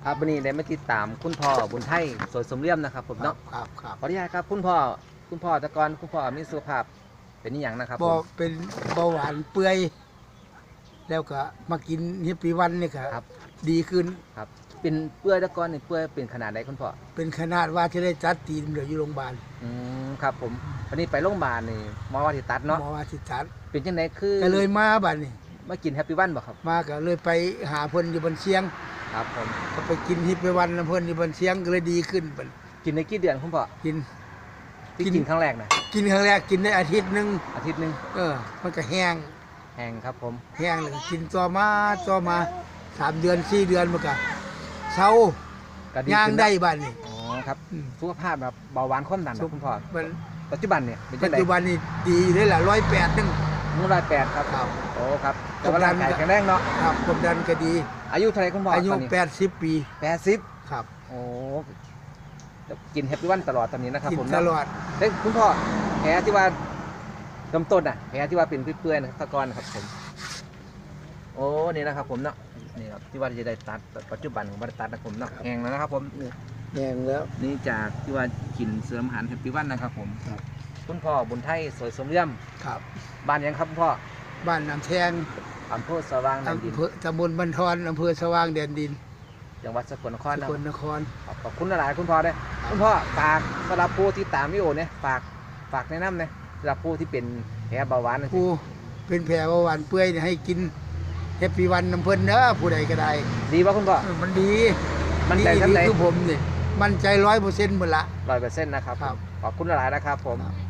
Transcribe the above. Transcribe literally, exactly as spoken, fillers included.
ครับ วันนี้ได้มาติดตามคุณพ่อบุญไทย สวยสมเลี่ยมนะครับผมเนาะ ครับครับ ขออนุญาตครับ คุณพ่อ คุณพ่อแต่ก่อนคุณพ่อมีสุขภาพเป็นอหย่างนะครับผม เป็นเบาหวานเปื่อย แล้วก็มากินเฮปปี้วันนี่ก็ ครับ ดีขึ้น ครับ เป็นเปื่อยแต่ก่อนนี่เปื่อยเป็นขนาดไหนคุณพ่อ เป็นขนาดว่าที่ได้ตัดตีนเหลืออยู่โรงพยาบาล อืมครับผม วันนี้ไปโรงพยาบาลนี่หมอว่าสิตัดเนาะ หมอว่าสิตัด เป็นจังไดคือ ก็เลยมาบัดนี้ มากินแฮปปี้วันบ่ครับ มาก็เลยไปหาเพิ่นอยู่บันเชียง ครับผม ก็ไปกินเฮปปี้วันนำเพิ่นอยู่บันเชียงก็เลยดีขึ้นบัด กินได้กี่เดือนคุณพ่อ กิน ที่ กิน กินครั้งแรกนะ กินครั้งแรกกินได้อาทิตย์หนึ่ง อาทิตย์หนึ่ง เออ มันก็แห้ง แห้งครับผม แห้งเลยกินต่อมาต่อมาสามเดือนสี่เดือนมันก็เซา ก็ดี ย่าง ขึ้น ได้ เนาะ บัดนี้ อ๋อครับ อืม สุขภาพแบบเบาหวานความดันนะคุณพ่อ มัน ปัจจุบันเนี่ยเป็นจั ปั ง จ ได จุบันนี่ดีเลยล่ะร้อยแปดนึง หนึ่งร้อยแปดครับ ครับ โอ้ครับแต่ว่าร่างกายแข็งแรงเนาะ ครับความดันก็ดี อายุเท่าไหร่คุณพ่อ อายุ ตอนนี้ แปดสิบปี แปดสิบ ครับ โอ้กินแฮปปี้วันตลอดตอนนี้นะครับ กิน ผม ต เนาะ ลอด เอ้ยคุณพ่อแผลที่ว่าเริ่มต้นอ่ะแผลที่ว่าเป็นเปื่อยๆนะครับตะกอนนะครับผม โอ้นี่นะครับผมเนาะนี่ครับที่ว่าจะได้ตัดปัจจุบันผมไม่ได้ตัดนะผมเนาะแห้งแล้วนะครับผม แห้งแล้ว นี่จากที่ว่ากินเสริมอาหารแฮปปี้วันนะครับผม ครับ คุณพ่อบุญไทย สวยสมเลี่ยม ครับ บ้านหยังครับคุณพ่อ บ้านน้ำแทง อำเภอสว่างแดนดิน อำเภอตำบลบ้านทอนอำเภอสว่างแดนดิน จังหวัดสกลนคร ส นะ กลนคร ขอบขอบคุณหลายๆคุณพ่อเด้อคุณพ่อฝากสำหรับผู้ที่ตามวิดีโอเนี่ยฝากฝากแนะนำเนี่ยสำหรับผู้ที่เป็นแผลเบาหวานนะ ผู้เป็นแผลเบาหวานเปื่อยเนี่ยให้กินแฮปปี้วันนำเพิ่นเด้อผู้ใดก็ได้ ดีป่ะคุณพ่อ เออมันดี มั่นใจ ดี ทำไหน ดีคือผมนี่มั่นใจร้อยเปอร์เซ็นต์หมดละ ร้อยเปอร์เซ็นต์นะครับ ครับ ขอบคุณหลายๆนะครับผม ครับ